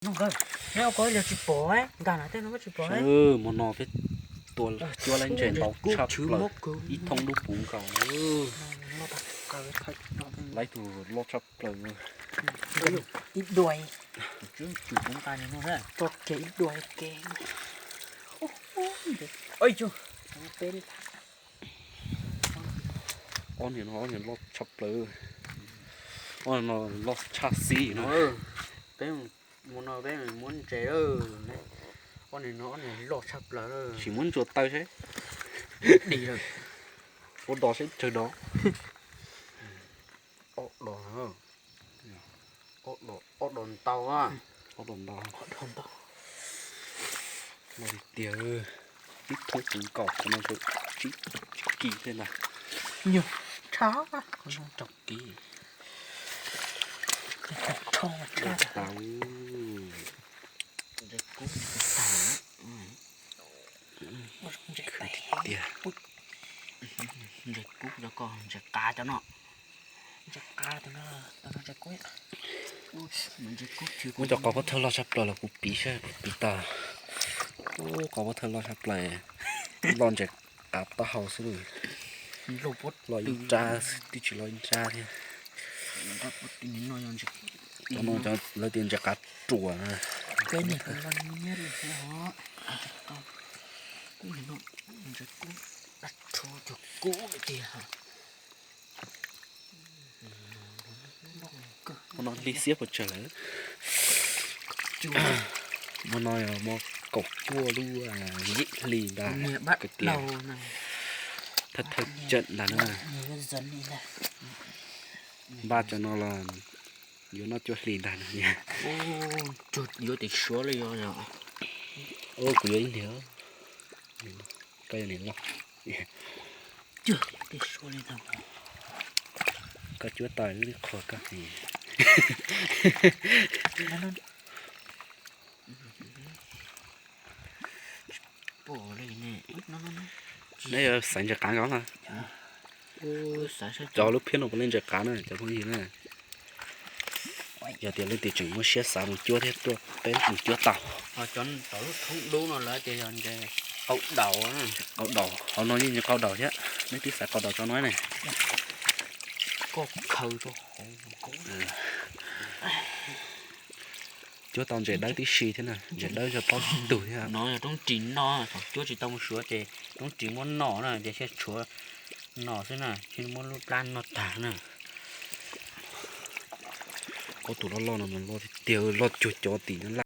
Neb ua ko los tsis pom, nkag na tej no tsis pom. Hmo no peb tua cuab lab ntses ntau tshaj plaws, ib thoob dub puv nkaus. Lab tus loj tshaj plaws. Ib dua, tso kiag ib dua ke. Ob niag no ob niag loj tshaj plaws, ob niag no loj tshaj xib no. Peb mus no peb muab ntses, ob niag no ob niag loj tshaj plaws. Sim muab ntsuas taw seb, dig lawm, ua dos seb tsawg dos. Ob dos, ob dos ntau, ob dos ntau, loj tiag tiag. Ib thoob puv nkaus, qhov no tsib kis thiab ntag. Nyuag tshaj, rau kis. Tau, khwv tiag tiag. Ntses kub cov ko, ntses qav cov no. Muab cov qos pov thawj loj tshaj plaws los kuv piv saib puas piv tau. Ub, qos pov thawj loj tshaj plaws, loj ntses qav taub hau xwb lauj. Loj ib nrab xwb, twb tsis loj ib nrab thiab. Cov no lawv tias ntses qav ruam na. Hmo no hli xiab pes tsawg lawm? Hmo no yog hmo kaum cuaj lub yim hli ntag. Kwv tij, thawj thawj cawm ntag na. Npaj cov no los yuav noj cuaj hli ntag na. Yuav tes suav li yog. Kuv yuav ib niag, koj yuav niag loj. Koj cuab tau lub qhua koj. Neb yuav xaiv ntses qav nkaus na. Cov lub phiab no puav leej ntses qav na cov phooj ywg na. Yog tias leej twg tseem muaj siab xav mus cuab thiab tuaj peb mus cuab tau. Cov lub thoob dub no lawv tias yog ntses qau daus. Qau daus, qhov no yeej ntses qau daus thiab, neb twb xaiv qau daus tso no ne. Koj khaws rau hauv. Cuab tau ntses dawb tib si thiab na, ntses dawb yog plaub tug thiab. No yog roob ris noj, thaum cuab tsis tau mus suav ces roob ris muab noj na, ces thiaj tshuav noj xwb na, thiaj muab lub plab noj tag na. Ob tug loj loj no mas loj tiag tiag, loj cuag cov tim Nyab Laj.